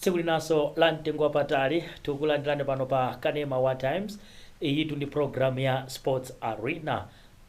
Tsiku linanso la mtengo wapatali, tikulandirani pano pa kanema wa Times. Iyitu ndi program ya Sports Arena.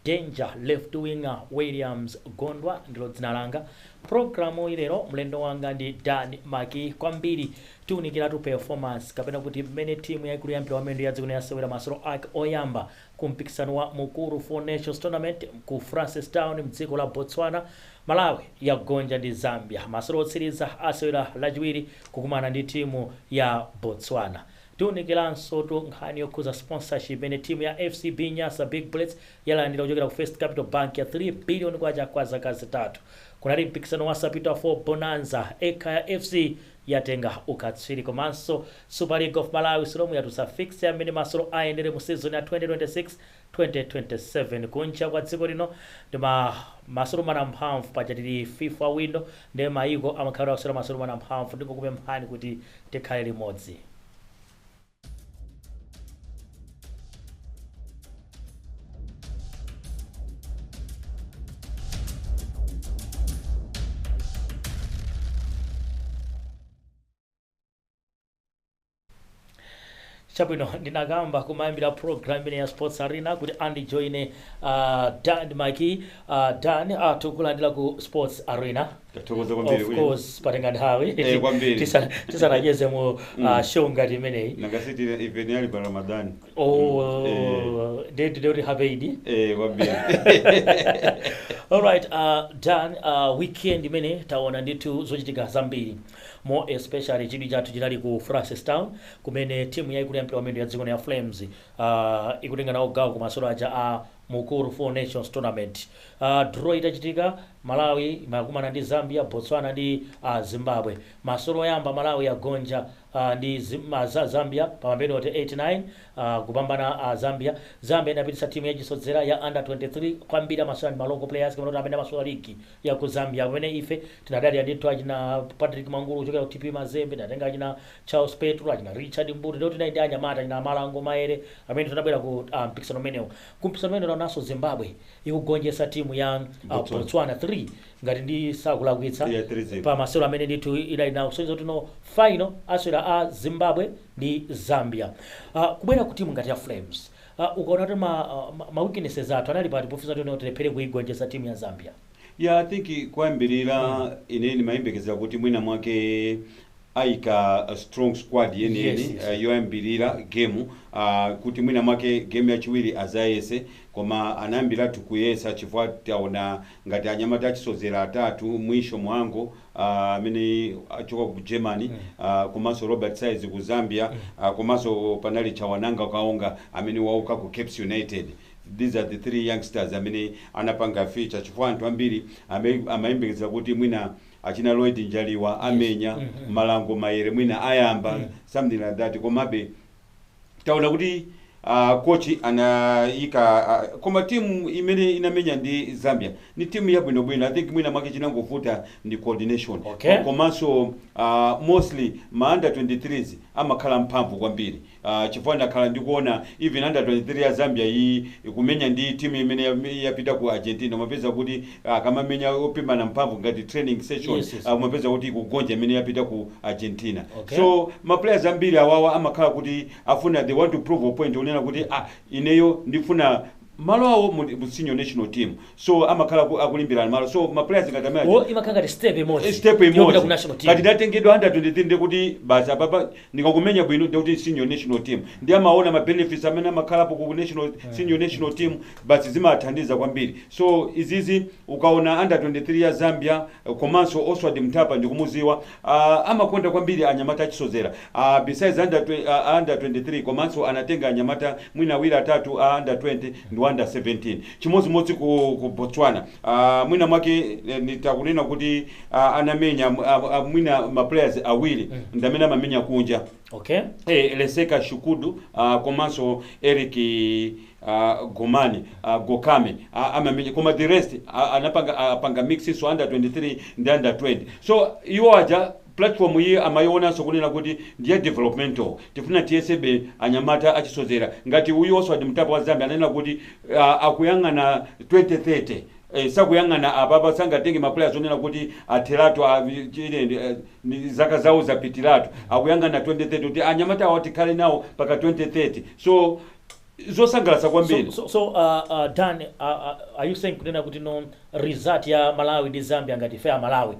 Danger Left Winger Williams Gondwa ndilo dzina langa. Programu ilero mlendo wanga ndi Dan Maki. Kwambiri tiunikiratu performance kapena kuti mmene timu yaikulu ya mpira wamiyendo ya dziko yasewera masewero ake oyamba ku mpikisano wa Mukuru Four Nations Tournament ku Francistown mdziko la Botswana. Malawi yagonja ndi Zambia. Masewero otsiriza asewera Lachiwiri kukumana ndi timu ya Botswana. Tiunikiranso tu nkhani yokhuza sponsorship imene timu ya FCB Nyasa Big Bullets yalandira kuchokera ku First Capital Bank ya 3 billion kwacha kwa zaka 3. Kunali mpikisano wa Sapitwa 4 Bonanza, Ekhaya FC yatenga ukatswiri. Komanso Super League of Malawi SULOM yatulutsa fixture amene masewero ayendere mu season ya 2026 2027. Kunja kwa dziko lino ndi masewero mana mphamvu, paja tili FIFA window ndi mayiko amakhalira kusewera masewero mana mphamvu. Ndingokupemphani kuti tikhale limodzi. Chabwino, ndinakamba kumayambira program imene ya Sports Arena kuti andijoine Dan Maki. Dan, tikulandira ku Sports Arena. Tathokoza kwambiri. Of course, patenga nthawi Kwambiri. Tisanacheze mu show ngati imeneyi. Nangasiti even yali pa Ramadani. Oh, ndikuti happy Eid. Kwambiri. Alright, Dan, weekend imene taona ndithu zochitika zambiri, more especially chidwi chathu chinali ku Francistown kumene timu yaikulu ya mpira wamiyendo ya dziko ya Flames ikutenga nawo gawo ku masewero aja a Mukuru Four Nations Tournament. Draw itachitika, Malawi imakumana ndi Zambia, Botswana ndi Zimbabwe. Masewero oyamba Malawi yagonja ndi Zambia pa mapenalty 89, kupambana Zambia. Zambia inapititsa timu yachisodzera ya under 23. Kwambiri amasewera ndi ma local players kapena kuti amene amasewera ligi ya ku Zambia, pamene ife tinadalira ndithu achina Patrick Mangulu kuchokera ku TP Mazembe, tinatenga achina Charles Petro, achina Richard Mbuti, ndikuti tinali ndi anyamata achina Malango Maere amene tinabwera ku mpikisano umenewu. Ku mpikisano umenewu taonanso Zimbabwe ikugonjetsa timu ya Botswana. Botswana 3, ngati ndi sakulakwitsa, Yeah, 3-0. pa masewero amene ndithu idali nawo, kusonyeza kuti no final asewera a Zimbabwe ndi Zambia. Kubwera ku timu ngati ya Flames, ukaona kuti ma weaknesses athu anali pati pofisa kuti tilephere kuigonjetsa timu ya Zambia? Yeah, I think kuyambirira ine ndimayembekezera kuti mwina mwake ayika a strong squad yeniyeni yoyambirira game, kuti mwina mwake game yachiwiri azayese, koma anayambiratu kuyesa chifukwa taona ngati anyamata achisozera atatu, Mwisho Mwango amene achoka ku Germany, komanso Robert Size ku Zambia, komanso panali Chawananga Kaonga amene wauka ku Caps United. These are the three youngsters amene anapanga feature, chifukwa anthu ambiri amayembekezera kuti mwina achina Lloyd Njaliwa amenya, Malango Mayere mwina ayamba, something like that. Komabe taona kuti coach anayika, koma timu imene inamenya ndi Zambia ni timu yabwinobwino. I think mwina mwake chinangovuta ndi coordination. Komanso mostly ma under 23s amakhala mphamvu kwambiri, chifukwa ndakhala ndikuona even under 23 ya Zambia iyi ikumenya ndi timu imene yapita ku Argentina, umapeza kuti kamamenya opimana mphamvu ngati training session, umapeza kuti ikugonja imene yapita ku Argentina. So ma players ambiri awawa amakhala kuti afuna, they want to prove a point unena kuti ah, ineyo ndifuna malo awo mu senior national team, so amakhala akulimbirana malo. So ma players ngati amene Wo imakhala ngati step imodzi step yopita imodzi ku national team. Kati ndatengedwa under 23, ndikuti basi apapa ndikakumenya bwino ndikuti senior national team. Ndi amaona ma benefits amene amakhalapo ku national senior national team, basi zimathandiza kwambiri. So izizi ukaona under 23 ya Zambia, komanso Oswald Mtapa ndikumuziwa, amakonda kwambiri anyamata achisozera. Besides under 23, komanso anatenga anyamata mwina awiri atatu a under 20 ndi under 17. Chimodzimodzi ku Botswana, mwina mwake nitakunena kuti anamenya mwina ma players awiri ndamene amamenya kunja, Leseka Shukudu, komanso Eric Gomani, Gokame, amamenya, koma the rest anapanga apanga mix, so under 23 ndi under 20. So iwo aja platform iyi amayionanso kunena kuti ndiye developmental, tifuna tiyesebe anyamata achisozera. Ngati uyu Oswald Mtapa wa Zambia ananena kuti akuyang'ana 2030. Sakuyang'ana apapa, sangatenge ma players onena kuti atheratu, zaka zawo zapitiratu. Akuyang'ana 2030 kuti anyamata awo tikhale nawo paka 2030, so zosangalatsa kwambiri. So, Dan, are you saying kunena kuti no result ya Malawi ndi Zambia, ngati ife a Malawi,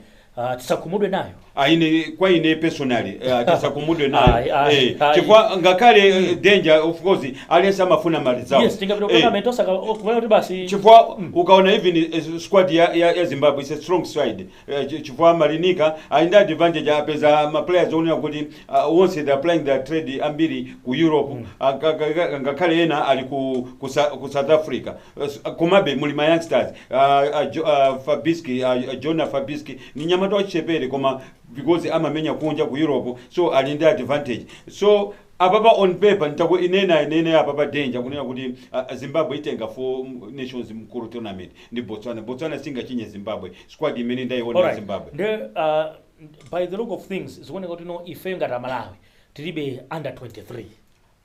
tisakhumudwe nayo? Aine, kwa ine personally, tisakhumudwe nayo. Ayi, ayi, ayi. Chifukwa ngakhale danger, of course aliyense amafuna ma results. Yes, tingapita tournament osaka kumene kuti basi. Chifukwa ukaona even squad ya Zimbabwe is a strong side, chifukwa Marinica ali ndi advantage, apeza ma players onena kuti onse they are playing their trade, ambiri ku Europe, ngakhale ena ali ku South Africa. Komabe muli ma youngsters, Fabiski, Jonah Fabiski ni nyamata wachichepere, koma because amamenya kunja ku Europe, so ali ndi advantage. So apapa on paper nitaku inena inene apapa danger kunena kuti Zimbabwe itenga Four Nations Mukuru Tournament ndi Botswana. Botswana singachinye Zimbabwe, squad imene ndaiona ya Zimbabwe. Nde by the look of things, zikuoneka kuti no, ife ngati Amalawi tilibe under 23.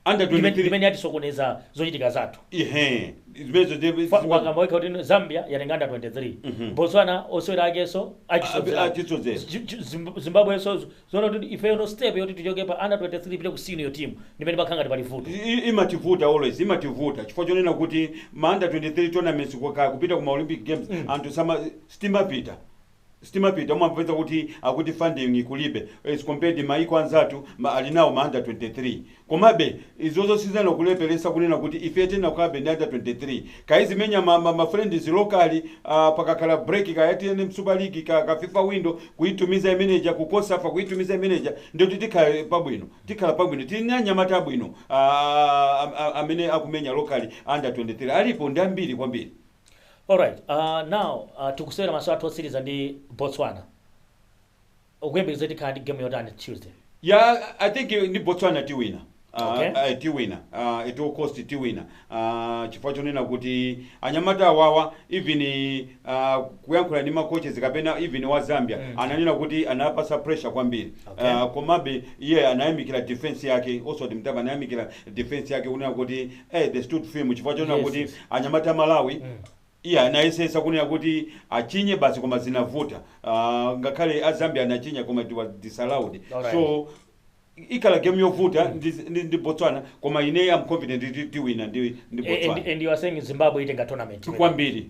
Under 23. Limene yatisokoneza zochitika zathu. Ihe, zimenezo. Wakamba wekha kuti Zambia yatenga under 23. Botswana osewera akenso achisodzera. Achisodzera. Zimbabwe so zoona kuti ife no step yoti tichoke pa under 23 pite ku senior team ndimene pakhala ngati pali vuto. Imativuta, always imativuta, chifukwa chonena kuti ma under 23 tournaments kupita kuma Olympic Games, anthu sama sitimapita, umapeza kuti akuti funding kulibe as compared maiko anzathu ali nawo ma under 23. Komabe izozo sizana kuleperesa kunena kuti ife tena kukabe ndi under 23 kaizimenya ma friends locally, pakakhala break ka TNM Super League, ka FIFA window, kuitumiza imeneja ku COSAFA, kuitumiza imeneja, ndikuti tikhala pabwino, tikhala pabwino. Tili ndi anyamata abwino amene akumenya locally, under 23 alipo ndi ambiri kwambiri. Alright, now tikusewera masewero athu otsiriza ndi Botswana. Ukuyembekeza tikhala ndi game yotani Tuesday? Yeah, I think ndi Botswana tiwina. Okay. Tiwina at all cost, tiwina, chifukwa chonena kuti anyamata awawa, even kuyankhula ndi ma coaches kapena even wa Zambia, ananena kuti anapasa pressure kwambiri. Komabe iye anayamikira defense yake, Oswald Mtapa anayamikira defense yake kunena kuti hey, they stood firm, chifukwa chonena kuti anyamata Malawi, iye anayesesa kunena kuti achinye basi, koma zinavuta. Ngakhale a Zambia anachinya, koma it was disallowed. So ikhala game yovuta ndi Botswana, koma ine am confident tiwina ndi Botswana. And you are saying Zimbabwe itenga tournament? Kwambiri,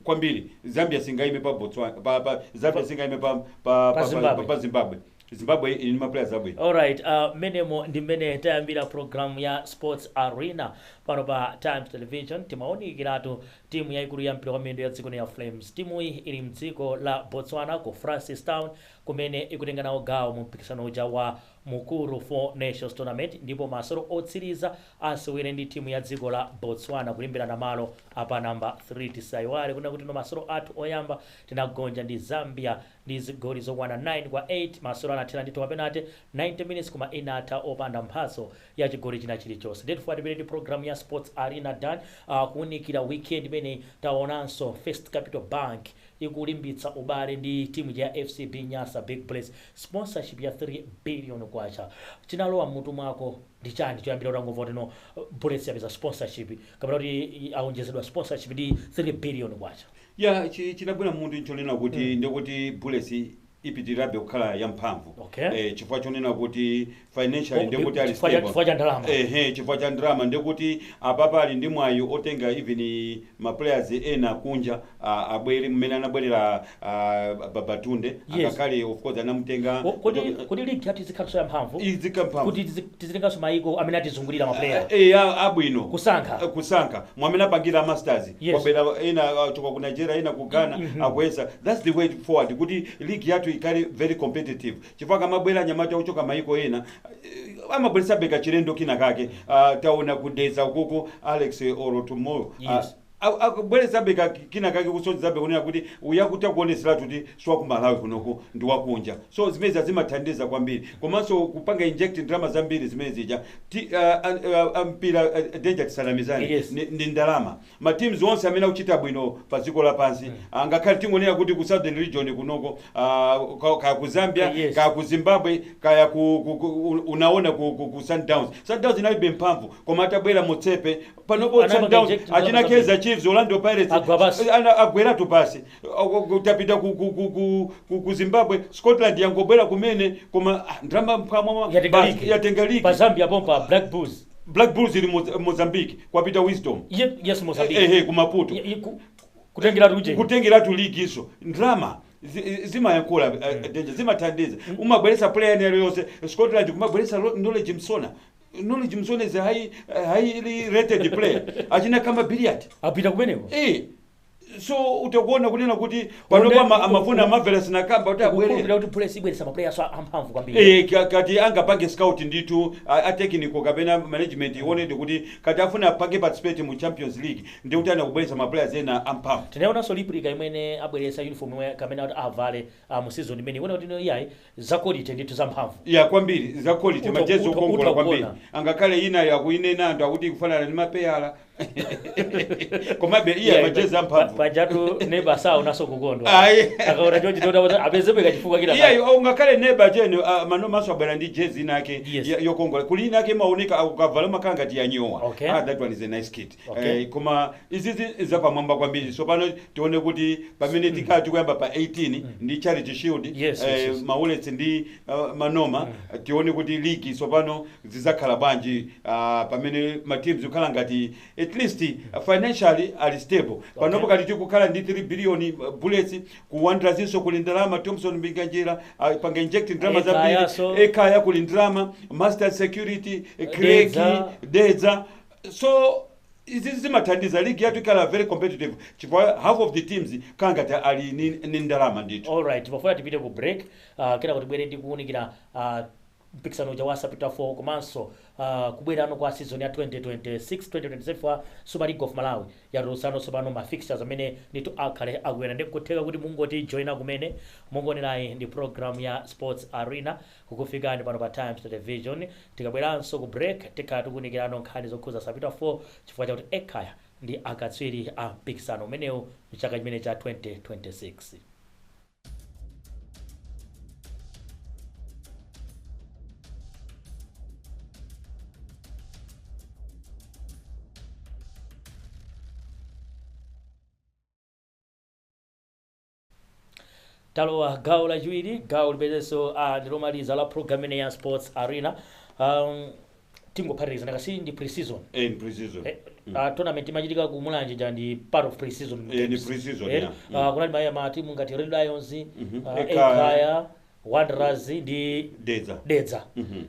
kwambiri. Zambia singaime pa Botswana, pa Zambia singaime pa Pa Zimbabwe. Pa Zimbabwe. Zimbabwe ili ndi ma players abwino. Alright, menemo ndi mmene tayambira program ya Sports Arena pano pa Times Television. Timaonikiratu timu yayikulu ya mpira wa miyendo ya dziko ya Flames. Timu iyi ili mdziko la Botswana ku Francistown, kumene ikutenga nawo gawo mu mpikisano uja wa Mukuru Four Nations Tournament, ndipo masewero otsiriza asewere ndi timu ya dziko la Botswana kulimbirana malo apa namba 3. Tisayiwale kuna kuti no masewero athu oyamba tinagonja ndi Zambia ndi zigoli zokwana 9 kwa 8. Masewero anathera ndithu pa penalty 90 minutes, koma inatha opanda mphatso ya chigoli china chilichonse. Ndithu tipite ndi program ya Sports Arena, Dan, kuwunikira weekend imene taonanso First Capital Bank ikulimbitsa ubale ndi timu ya FCB Nyasa Big Bullets, sponsorship ya 3 billion kwacha. Chinalowa mmutu mwako ndi chani choyambira utangomva kuti no, Bullets yapeza sponsorship, kapena kuti aonjezedwa sponsorship ndi 3 billion kwacha? Ya, chinabwera munthu nchonena kuti ndikuti Bullets ipitirirabe kukhala yamphamvu. Chifukwa chonena kuti financially ndikuti ali stable. Chifukwa cha ndalama. Ehe, chifukwa cha ndalama, ndikuti apapa ali ndi mwayi otenga even ma players ena kunja, abwere mmene anabwerera Babatunde. Ngakhale of course anamutenga. Kodi ligi yathu izikhalanso yamphamvu Izikha mphamvu kuti tizitenganso mayiko amene atizungulira ma player? Abwino. Kusankha. Kusankha mwamene apangira Masters. Kwabwera ena achoka ku Nigeria, ena ku Ghana, akuyesa. That's the way forward kuti league yathu ikhale very competitive, chifukwa kamabwera anyamata ochoka maiko ena, amabweretsabe kachilendo kina kake. Taona kudeza ukuku Alex Orotomoyo. Akubweretsabe kina kake, kusonjezabe kunena kuti uyakuta kuoneseratu kuti siwaku Malawi kunoko, ndi wakunja. So zimene zimathandiza kwambiri, komanso kupanga inject ndalama zambiri zimene zija mpira, danger, tisanamizane, ndi ndalama. Ma teams onse amene akuchita bwino pa dziko lapansi, ngakhale tingonena kuti ku Southern Region kunoko, kaya ku Zambia, kaya ku Zimbabwe, kaya unaona ku Sundowns. Sundowns inalibe mphamvu, koma atabwera Motsepe, panopo Anapanga Sundowns inject ndalama achina zambiri. Kaizer. Chiefs, Orlando Pirates Agwa pasi. Agweratu pasi. Tapita ku Zimbabwe, Scotland yangobwera kumene, koma ndalama mkamwa. Yatenga ligi. Yatenga ligi. Pa Zambia pompa Black Bulls. Black Bulls ili Mozambique, kwapita Wisdom. Yes, Mozambique. Ehe, ku Maputo. Kutengeratu uje. Kutengeratu ligi iso ndrama zimayankhula danger, zimathandiza. Umabweresa player ene yonse Scotland, kumabweresa Knowledge Msona. Knowledge Msona is a highly rated player, achina kama Billiard. Apita kumeneko. So utakuona kunena kuti panopo amafuna Marvelous Nakamba kuti abwerere. Kukhulupirira kuti Bullets ibweresa ma players amphamvu kwambiri. Kati angapange scout ndithu, a technical kapena management ione kuti kati afuna apange participate mu Champions League, ndikuti anakubweresa ma players ena amphamvu. Tinaonanso replica imene abweresa, uniform imwe kamene kuti avale mu season imene iwona kuti ino iyayi, za quality ndithu, zamphamvu. Ya, kwambiri, za quality. Majezi okongola kwambiri. Utha. Angakhale ina yakuinena anthu akuti kufanana ndi mapeyala, komabe iya, majezi amphamvu. Pajatu neba saonanso kukondwa. Ayi. Akaona chonchi toda apezebeka chifukwa kila. Iya, ungakhale neba chene, manomaso abwera ndi jezi inake yokongola. Kuli inake imaoneka ukavala makhala ngati yanyowa. Ah, that one is a nice kit. Koma izizi zapamwamba kwambiri. So pano tione kuti pamene tikhala tikuyamba pa 18 ndi Charity Shield, Maulets ndi Manoma, tione kuti ligi sopano zizakhala bwanji, pamene ma teams kukhala ngati at least financially ali stable panopo. Kati tikukhala ndi 3 billion Bullets, ku Wanderers inso kuli ndalama, Thompson Mbinganjira panga inject ndalama Ekhaya. zambiri. Ekhaya kuli ndalama, Master Security, Craig. Dedza. Dedza. So izi zimathandiza ligi yathu ikhala very competitive, chifukwa half of the teams kangati ali ni ndalama ndithu. Alright, pofuna tipite ku break, kena kuti bwere ndi kuwunikira mpikisano uja wa Sapita 4, komanso kubwerano kwa season ya 2026 2027 wa Super League of Malawi. Yatulutsano tsopano ma fixtures amene ndithu akhale akuyenda. Ndi kutheka kuti mungoti joina kumene mungonerayi ndi program ya Sports Arena, kukufikani pano pa Times Television. Tikabweranso ku break, tikhala tikuwunikirano nkhani zokhuza Sapita 4, chifukwa chakuti Ekhaya ndi akatswiri a mpikisano umenewu mchaka chimene cha 2026. Talowa gawo lachiwiri, gawo lipenenso ndilomaliza la program imene ya Sports Arena. Tingophatikiza nakasi ndi pre-season. Pre-season. Tournament imachitika ku Mulanje ja ndi part of pre-season Ndi games. pre-season, yeah. Kunali maya matimu ngati Red Lions, Ekhaya. Ekhaya, Wanderers ndi Dedza. Dedza.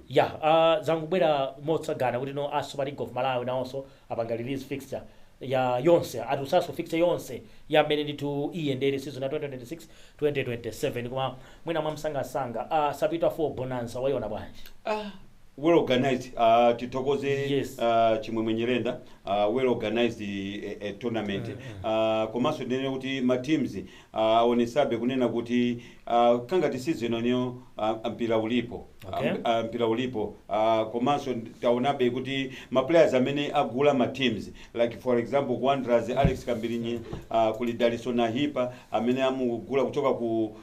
Ya, zangubwera motsagana kuti no a Super League of Malawi nawonso apanga release fixture ya yonse, atulusanso fixture yonse ya mmene ndithu iyendere season ya 2026 2027. Koma mwina mwamsangasanga, Sapita 4 Bonanza wayiona bwanji? Ah, well organized. Tithokoze Chimwemwe Nyirenda, well organized tournament. Komanso ndinene kuti ma teams aonesabe kunena kuti kangati season oniyo mpira ulipo. Mpira ulipo. Komanso taonabe kuti ma players amene agula ma teams, like for example ku Wanderers Alex Kambirinyi, kuli Dalison Nahipa amene amugula kuchoka ku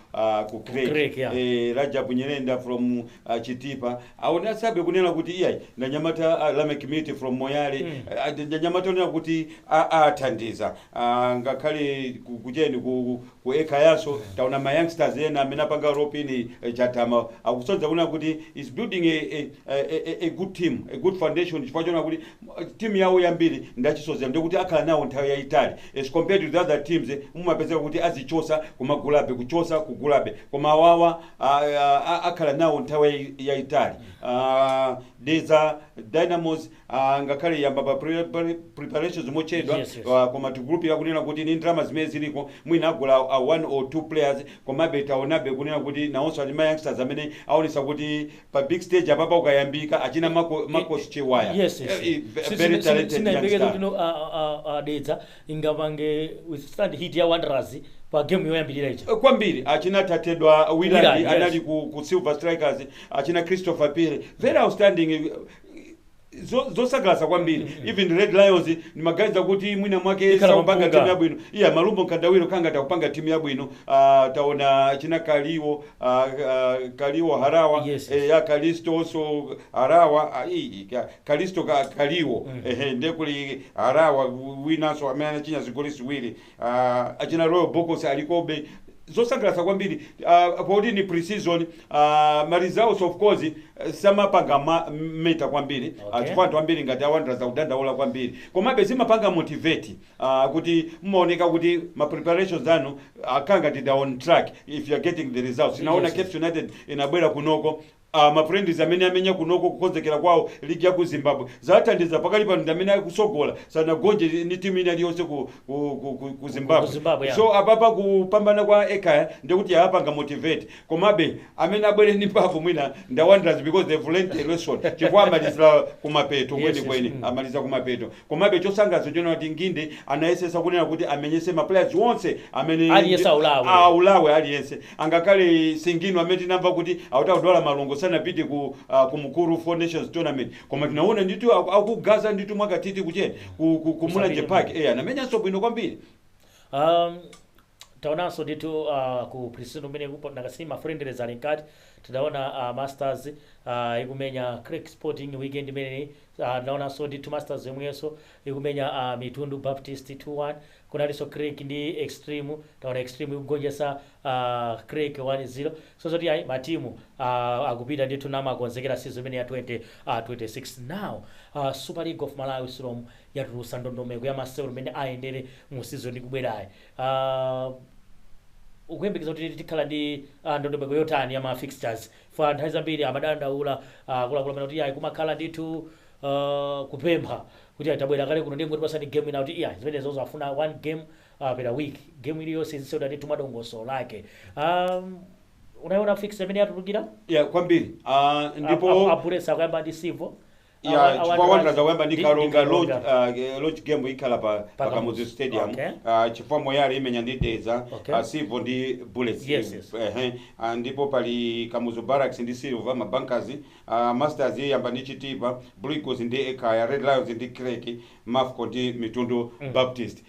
Craig. Craig, yeah. Rajab Nyirenda from Chitipa, aonesabe kunena kuti iyayi, ndanyamata Lamek Miti from Moyale, ndanyamata onena kuti athandiza. Ngakhale kucheni ku Ekhayaso taona ma youngsters ena amene apanga ropini Chatama, akusonza kunena kuti is building a good team, a good foundation, chifukwa chona kuti team yawo yambiri ndachisozera, ndikuti akhala nawo nthawi yayitali as compared to the other teams. Mumapezeka kuti azichosa kumagulabe, kuchosa kugulabe, koma awawa akhala nawo nthawi yayitali. Dedza Dynamos, ngakhale yamba pa preparations mochedwa, koma tikulupira kunena kuti ni ndalama zimene ziliko mwina agula one or two players. Komabe taonabe kunena kuti nawonso ali ma youngsters amene aonesa kuti pa big stage apapa ukayambika, achina Marcos Chiwaya. Yes. Very talented Sinayembekeza youngster. kuti no Dedza ingapange withstand heat ya Wanderers pa game yoyambirira ija. Kwambiri achina Tatedwa Willard, Willard, anali ku Silver Strikers, achina Christopher Pire, very outstanding. Zosangalatsa kwambiri. Even Red Lions nimaganiza kuti mwina mwake Ikhala sakupanga pampunga. timu yabwino. Iya, Malumbo Nkandawiro kanga takupanga timu yabwino. Taona china Kaliwo, Kaliwo Harawa. Yes. Ya Kalisto so Harawa, Kalisto Kaliwo. Ehe, ndekuli Harawa winanso amene anachinya zigoli ziwiri. Achina Royal Bocos alikobe. Zosangalatsa kwambiri, poti ni pre-season. Ma results of course samapanga matter kwambiri, chifukwa anthu ambiri ngati a Wanderers akudandaula kwambiri, komabe zimapanga motivate, kuti mmaoneka kuti ma preparations anu akanga ngati they on track if you are getting the results. Inaona Caps United inabwera kunoko, ma friendlies amene amenya kunoko kukonzekera kwawo ligi ya ku Zimbabwe zathandiza. Pakali pano ndi amene akusogola, sanagonje ni timu ina iliyonse ku Zimbabwe. Ku Zimbabwe, yeah. So apapa kupambana kwa Ekhaya ndikuti apanga motivate, komabe amene abwere ndi mphamvu mwina nda Wanderers because they've learned a lesson, chifukwa amalizira kumapeto kwenikweni. Amaliza kumapeto. Komabe chosangalatsa chona kuti Nginde anayesesa kunena kuti amenyese ma players onse amene Aliyense aulawe. Aulawe aliyense, angakhale Singino amene tinamva kuti akuti akudwala malungo, sanapite ku Mukuru Four Nations Tournament, koma tinaona ndithu akugaza ndithu mwakatiti kucheni ku Mulanje Park. Anamenyanso bwino kwambiri. Taonanso ndithu ku pre-season umene nakasima ma friendlies ali mkati. Tidaona Masters ikumenya Creck Sporting weekend imeneyi. Tinaonanso ndithu Masters yomwenso ikumenya Mitundu Baptist 2-1. Kunalinso Creck ndi Extreme, taona Extreme ikugonjetsa Creck 1-0. So zoti ayi, matimu akupita ndithu namakonzekera season imene ya 20 26. Now Super League of Malawi, SULOM, yatulutsa ndondomeko ya masewero imene ayendere mu season ikubwerayi. Ukuyembekeza kuti tikhala ndi ndondomeko yotani ya ma fixtures? Fa nthawi zambiri amadandaula akuluakulu amene kuti ayi, kumakhala ndithu kupempha kuti ayi, tabwera kale kuno, ndingoti pasani game ina, kuti iya, zimenezo afuna one game per week, game iliyonse izisewera ndithu mwadongosolo lake. Unaona fixture imene yatulukira? Ya, kwambiri. Ndipo A Bullets akuyamba ndi Civo. Ya, chifukwa Wanderers akuyamba ndi Karonga. Launch game ikhala pa Kamuzu Kamuzu. Stadium. Chifukwa Moyale imenya ndi Dedza, Civo ndi Bullets. Yes. Ehe. Ndipo pali Kamuzu Barracks ndi Silver ma Bankers, Masters iyamba ndi Chitipa, Blue Eagles ndi Ekhaya, Red Lions ndi Creck, Mafco ndi Mitundu Baptist.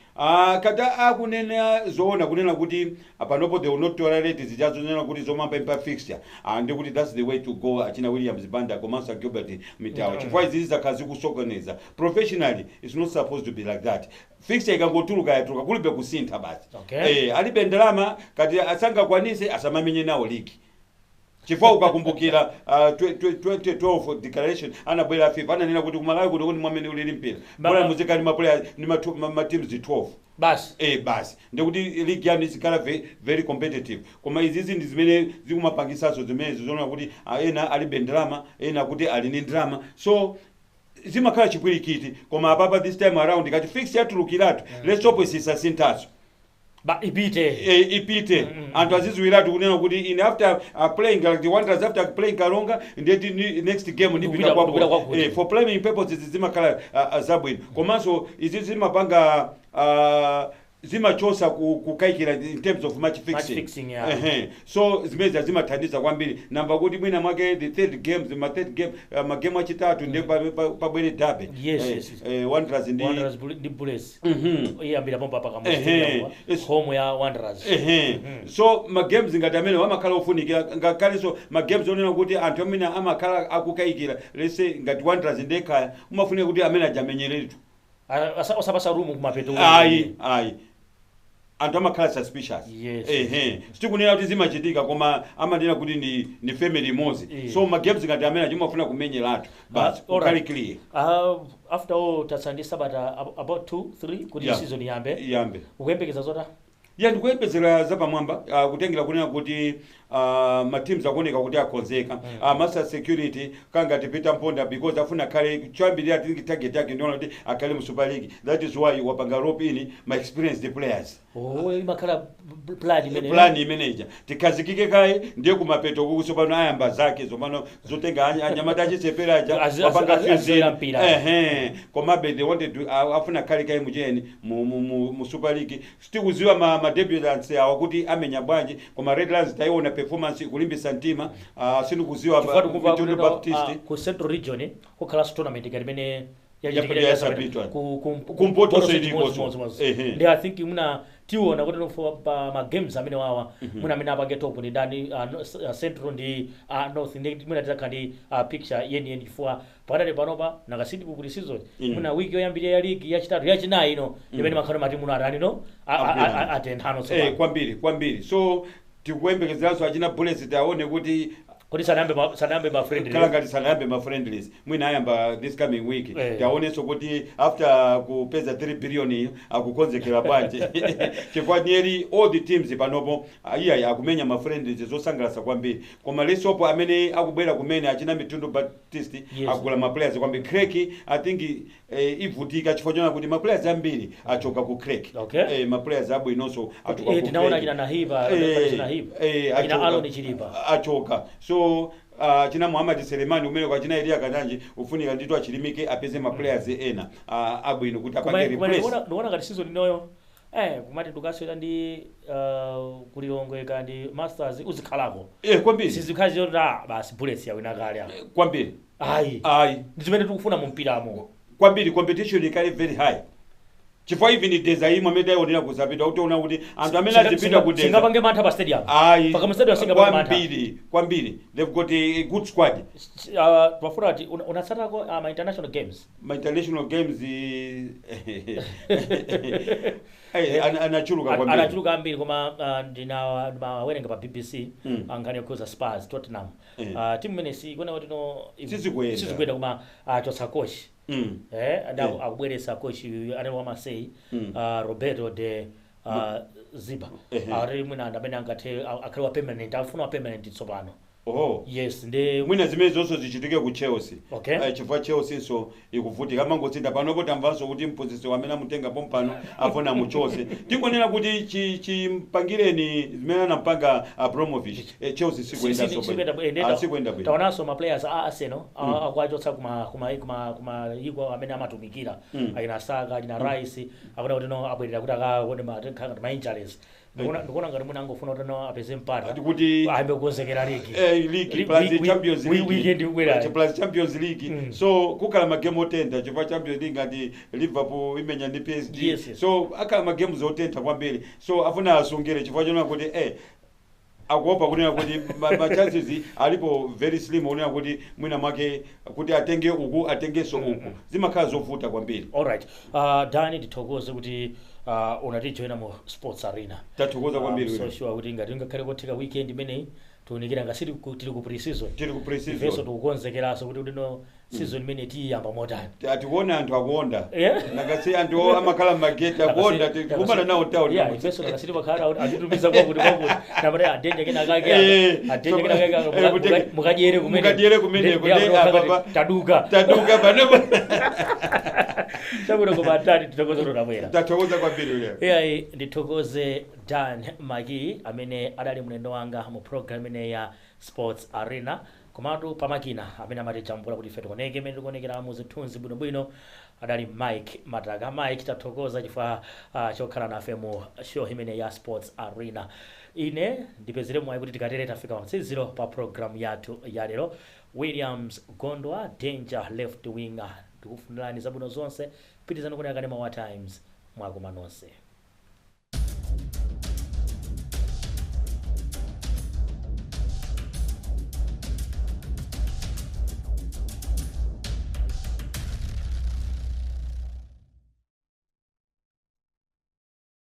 Kata akunena zoona kunena kuti panopo they will not tolerate zichazonena kuti zomapempha fixture, ndikuti that's the way to go. Achina Williams Banda komanso Gilbert Mitawa, chifukwa izizi zakhala zikusokoneza. Professionally it's not supposed to be like that. Fixture ikangotuluka, yatuluka, kulibe kusintha basi. Alibe ndalama kati asangakwanise, asamamenye nawo ligi, chifukwa ukakumbukira 2012 declaration anabwera FIFA, ananena kuti kumalawi kuti mwamene ulili mpira, bola muzikali ma player ni ma teams 12. Basi. Basi, ndikuti league yanu izikhala very competitive. Koma izizi ndi zimene zikumapangisaso zimene zoona kuti ena alibe ndalama, ena kuti ali ndi ndalama, so zimakhala chipwirikiti. Koma apapa this time around kati fixture yatulukiratu, let's hope sisasinthaso. Ba ipite. Ipite. Anthu aziziwiratu kunena kuti in after playing like the Wanderers, after playing Karonga, ndeti next game ndipita Ndikupita kwako. kwakuti. For planning purposes zimakhala zabwino, komanso izi zimapanga zimachosa kukayikira in terms of match fixing. Match fixing, yeah. Ehe. So zimene zimathandiza kwambiri. Namba kuti mwina mwake the third games, ma third game, ma game achitatu ndiye pabwere derby. Yes. Wanderers ndi Wanderers ndi Bullets. Iyambira pompa pa Kamuzu Stadium, home ya Wanderers. Ehe. So ma games ngati amene amakhala ofunikira, ngakhalenso ma games onena kuti anthu amene amakhala akukayikira, let's say ngati Wanderers ndi Ekhaya, umafunika kuti amene ajamenyeretu. Osapasa room kumapeto. Ayi, ayi, anthu amakhala suspicious. Ehe, sitikunena kuti zimachitika, koma amanena kuti ni family imodzi. So ma games ngati amene achimafuna kumenyeratu basi, kukhale clear. After all tatsala ndi sabata about 2 3 kuti season iyambe. Iyambe. Ukuyembekeza zota? Ya, ndikuyembezera zapamwamba, kutengera kunena kuti ma teams akuoneka kuti akonzeka. Master Security kangati Peter Mponda, because afuna khale choyambirira, tingi target yake ndiona kuti akhale mu Super League. That is why wapanga rope in ma experienced players. Oh, imakhala plan imene. Plan imeneja tikhazikike kaye, ndiye kumapeto kuku tsopano ayamba zake zomano zotenga anyamata achicheperaja. Wapanga Azizera mpira. Ehe, komabe they wanted to afuna khale kaye mucheni mu Super League. Sitikuziwa ma debutants awa kuti amenya bwanji, koma Red Lions taiona. Performance ikulimbisa mtima. Sindikuziwa Chifukwa tikumva Mitundu kuti Baptist. Ku Central Region kukhala tournament ngati imene Yasapitwa. Kumpoto. Kumpoto ilikonso. Ehe. Ndi I think muna tiona kuti nofo pa ma games amene wawa muna amene apange top ndi ndani, Central ndi North, ndi muna titakhala ndi picture yeniyeni, chifukwa pakatali panopa nakasindi ku season muna wiki yoyambirira ya ligi, yachitatu, yachinayi ino imene makhalo mati muno atani no Ampirano. atenthano Eh, kwambiri kwambiri. So tikuyembekezeranso achina Bullets, tiaone kuti kuti sanayambe ma friendly. Khala ngati sanayambe ma friendlies, mwina ayamba this coming week. Tiaonenso kuti after kupeza 3 billion iyo akukonzekera bwanji, chifukwa nearly all the teams panopo iyayi akumenya ma friendlies zosangalatsa kwambiri. Koma lesopo amene akubwera kumene achina Mitundu Baptist agula ma players kwambiri. Creck I think ivutika chifukwa chona kuti ma players ambiri achoka ku Creck. Ma players abwinonso achoka ku Tinaona Creck. achina Nahiba, achina Nahiba. Achina Achoka. Alon Chilipa. Achoka. So china Muhammad Selemani umene kwa china Elia Kananji ufunika ndito achilimike apeze ma players ena abwino kuti apange replace. Ndikuona ngati season inoyo kumati tukaswera ndi kulilongwe kandi Masters uzikhalako. Kwambiri. Sizikhala zoti basi Bullets yawina kale apa. Kwambiri. Ayi. Ayi. Ndi zimene tikufuna mu mpiramo. Kwambiri, competition ikali very high chifukwa even Deza imwe amene tayionera kuzapita utaona kuti anthu amene azipita ku Deza Singapange mantha pa stadium. Ayi. Paka mu stadium singapange mantha. Kwambiri kwambiri, they've got a good squad. Pafuna ati unatsatako ma international games? Ma international games anachuluka kwambiri. Anachuluka ambiri, koma ndinawerenga pa BBC nkhani yokhuza Spurs, Tottenham. Timu imene sikuona kuti no Sizikuyenda. sizikuyenda, koma achotsa coach. Akubweretsa coach anali wa Marseille, Roberto de Ziba. Ari mwina amene angathe akhale wa permanent, afuna wa permanent tsopano. Oh. Yes, ndi Mwina zimene zonso zichitike ku Chelsea. Chifukwa Chelsea nso ikuvutika, amangotsinda panopo. Tamvanso kuti mphunzitsi amene amutenga pompano afuna muchose. Tingonena kuti chimpangireni zimene anampanga Abramovich, Chelsea sikuyenda so. Sikuyenda bwino. Taonanso ma players a Arsenal akuachotsa kuma iko amene amatumikira, akina Saka, akina Rice, akuona kuti no abwerera kuti akaone ma injuries. Ndikuona ngati mwina angofuna kuti no apeze mpata kuti ayambe kukonzekera ligi. League plus Champions League. Weekend ikubwerayo. Plus Champions League. So kukhala magame otentha chifukwa Champions League ngati Liverpool imenya ndi PSG. So akhala magames otentha kwambiri, so afuna asungire chifukwa chonena kuti akuopa kunena kuti ma chances alipo very slim, kunena kuti mwina mwake kuti atenge uku, atengenso uku, zimakhala zovuta kwambiri. Alright, Dani, tithokoze kuti unatijoina mu Sports Arena. Tathokoza kwambiri. So sure kuti ngati ngakhale kotheka weekend imeneyi tiunikira ngasi tili ku pre-season. Tili ku Ifenso pre-season. tikukonzekeranso kuti no season imene tiyamba motani. Atikuona anthu akuonda. Nakasi anthu amakhala m'mageti akuonda, tikumana nawo town. Yeah, ifenso nakasiti pakhala atitumiza kwakuti kwakuti napati adenja kena kake, adenja kena kake, mukadyere kumene. Mukadyere kumeneko, Ndi ndi taduka. Taduka panopo. Chabwino, koma atani, tithokoze kuti unabwera. Tathokoza kwambiri lero. Iyayi, ndithokoze Dan Maki amene adali mlendo wanga mu program imene ya Sports Arena. Komatu pamakina amene amatijambula kuti ife tioneke imene tikuonekera mu zithunzi bwinobwino adali Mike Mataka. Mike, tathokoza chifukwa chokhala nafe mu show imene ya Sports Arena. Ine ndipezere mwayi kuti tikatere tafika pamtsiziro pa program yathu ya lero. Williams Gondwa, danger left winger, ndikufunirani zabwino zonse. Pitizani kuonera kanema wa Times. Mwakoma nonse.